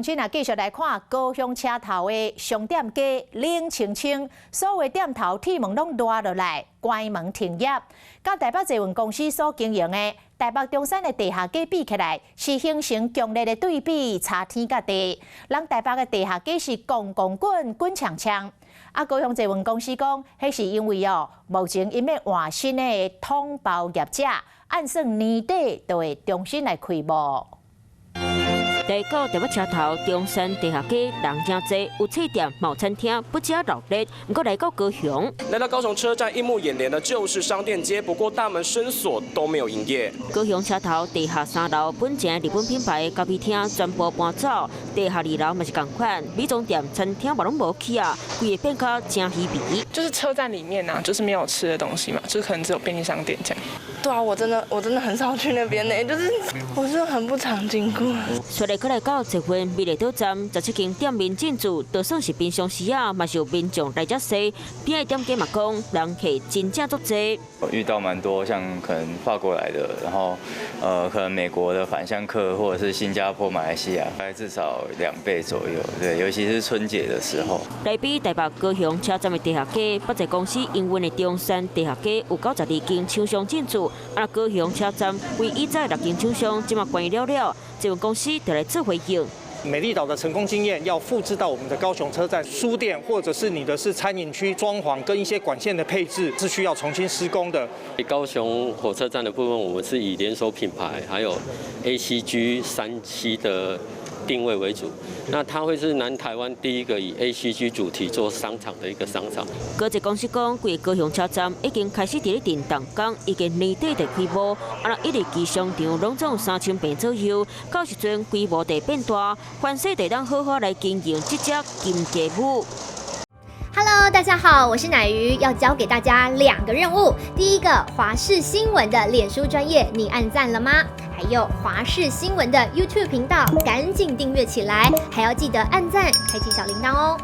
鄉親啊，繼續來看高雄車頭的商店街冷清清，所有店頭鐵門攏賴落來，關門停業。佮台北捷運公司所經營的台北中山的地下街比起來，是形成強烈的對比，差天佮地。人台北的地下街是滾滾滾滾鏘鏘。啊，高雄捷運公司講，彼是因為哦，目前𪜶欲換新的統包業者，按算年底就會重新來開幕。來到台北車頭中山地下街，人誠濟，有冊店、有餐廳，不只熱鬧。毋過來到高雄，來到高雄車站，映入眼簾的就是商店街，不過大門深鎖都沒有營業。高雄車頭地下三樓本前日本品牌咖啡廳全部搬走，地下二樓嘛是仝款，美妝店、餐廳嘛攏無去啊，規个變較誠稀微。就是車站裡面啊，就是沒有吃的東西嘛，就可能只有便利商店這樣。對啊，我真的很少去那邊呢，就是我是很不常經過。出來過來到捷運美麗島站，17間店面進駐，就算是平常時啊，嘛是有民眾來遮踅。邊的店家嘛講，人客真正足濟。遇到蠻多像可能法國來的，然後可能美國的返鄉客，或者是新加坡、馬來西亞，大概至少2倍左右。對，尤其是春節的時候。來比台北高雄車站的地下街，北捷公司營運的中山地下街有92間廠商進駐，啊高雄車站為以早六間廠商，這馬關了了，捷運公司就來做回應。美麗島的成功經驗要複製到我們的高雄車站書店，或者是你的是餐飲區裝潢跟一些管線的配置是需要重新施工的。高雄火車站的部分，我們是以連鎖品牌還有 ACG 3C 的定位為主，那它會是南台灣第一個以 ACG 主題做商場的一個商場。高捷公司講，規個高雄車站已經開始佇咧訂動工，預計年底就開幕。啊，一二期商場攏總3000坪左右，到時陣規模就變大，凡勢就當好好來經營這隻金雞母。 Hello，大家好，我是奶魚，要教給大家兩個任務。第一個，華視新聞的臉書專頁，你按讚了嗎？還有華視新聞的 YouTube 頻道，趕緊訂閱起來，還要記得按讚，開啟小鈴鐺哦。